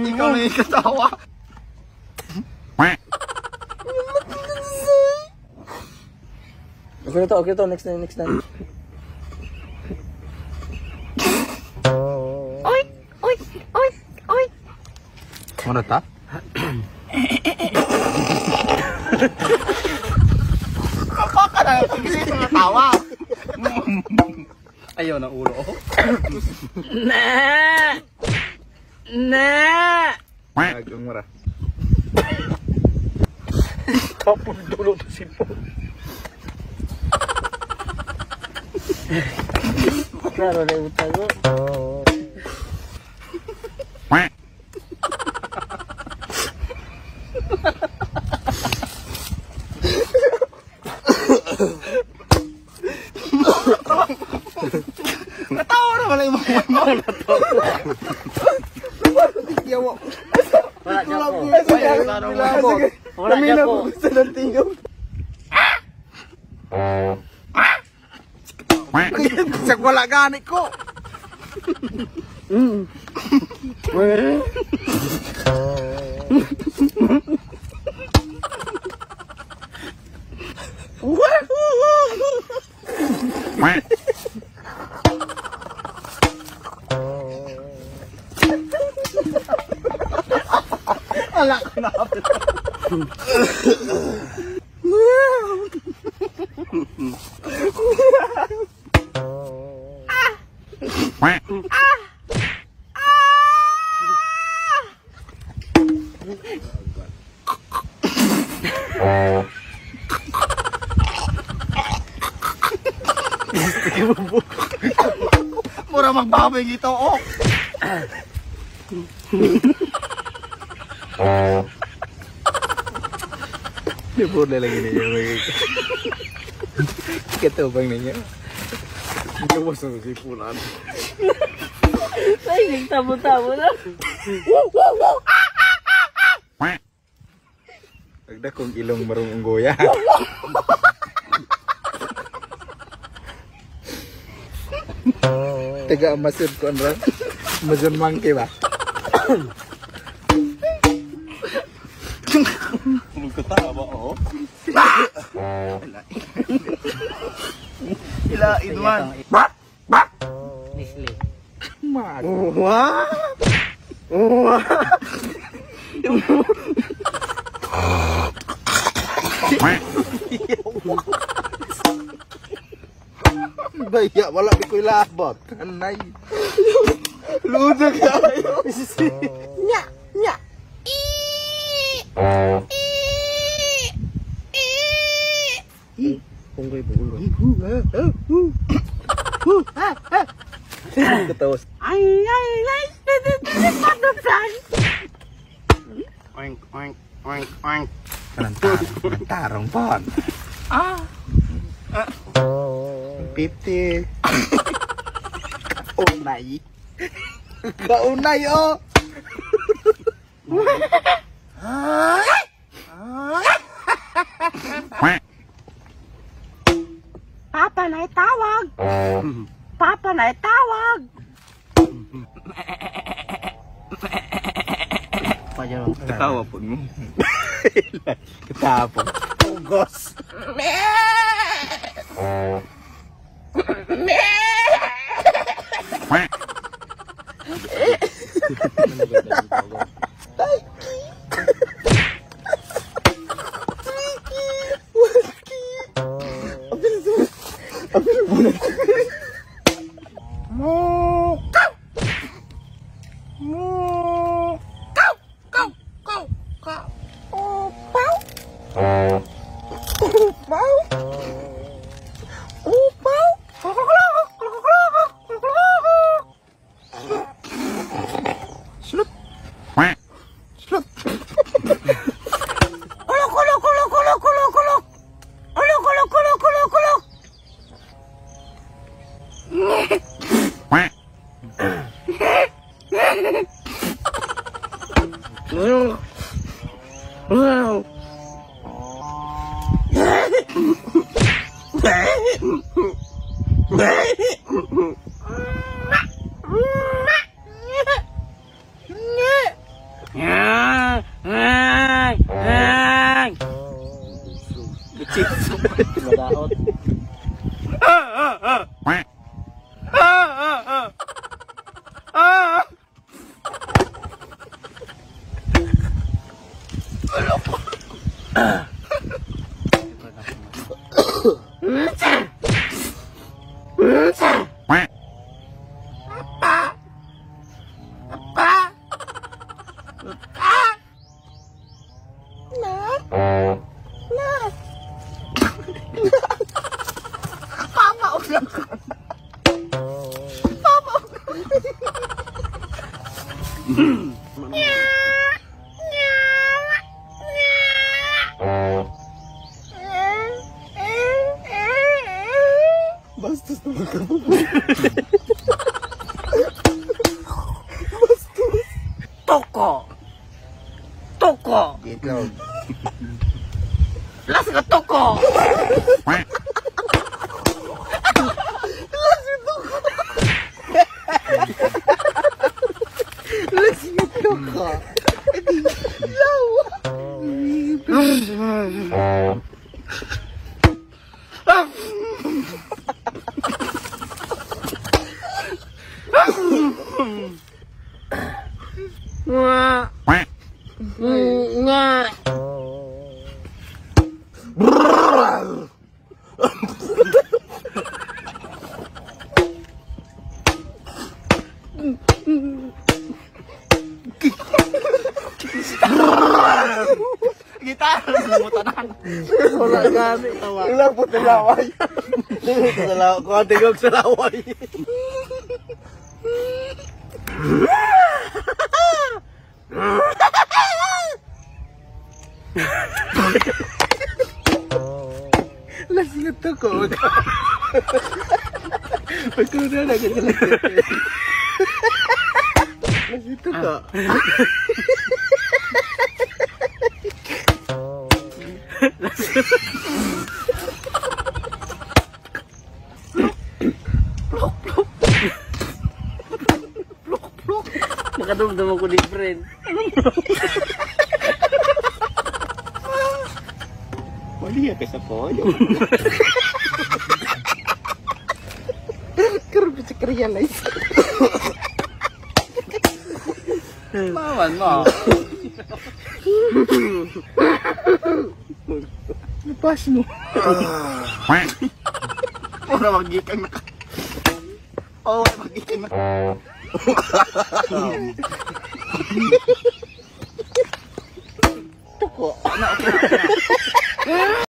Ikaw na yung katawa. Okay na to, okay na to. Next na, next na. Oy! Oy! Oy! Oy! Muna ta? Kapaka na yung kasi sa tawa. Ayaw na ulo. Na! Na! Agang mura. Tapos dulo to si Paul. Klaro na yung utago. Natawa na wala yung mga mga Wala siya ko. Wala siya ko. Gusto ng tingog. Sa wala gani ko. Wala ko na. Mura magbaboy gito, oh. Di po na lang ninyo. Katubang ninyo. Gawas na si Pulan. Ay, nagtabo-tabo na. Agda kong ilong marong unggoya. Taga Amazon ko ano? Amazon monkey ba? Tulog ka tama, oh. Ila, Idwan. Nestle. Mag. Baya, wala di ko ilabot. Anay. Luda kayo. Nya! Nya! Punggoy bulo. Katawas. Ay, ay, ay! Oink, oink, oink, oink. Kanang tarong pon. Ah. 50. Kaunay. Kaunay, oh. Papa na tawag! Papa na tawag! Katawa po mo. Katapon. Ugos. Upaw! Upaw! Ah! Ah! Bastos naman ka po. Toko. Toko. Itlog. Las ka toko. Itlog ka. Nga. Nga. Gitar! Mutanan! Wala gani tawa. Wala po sa laway. Dili ko sa laway. Kuha tingog sa laway. Lasing ito ko. Pagkuna na ganyan lang. Lasing ito ko. Makadumdum ako ni friend. Wali ka sa pollo. Karoon pa siya realize. Maman mo. Napas mo. Ora magikang naka. Oh, magikang naka. Tuko.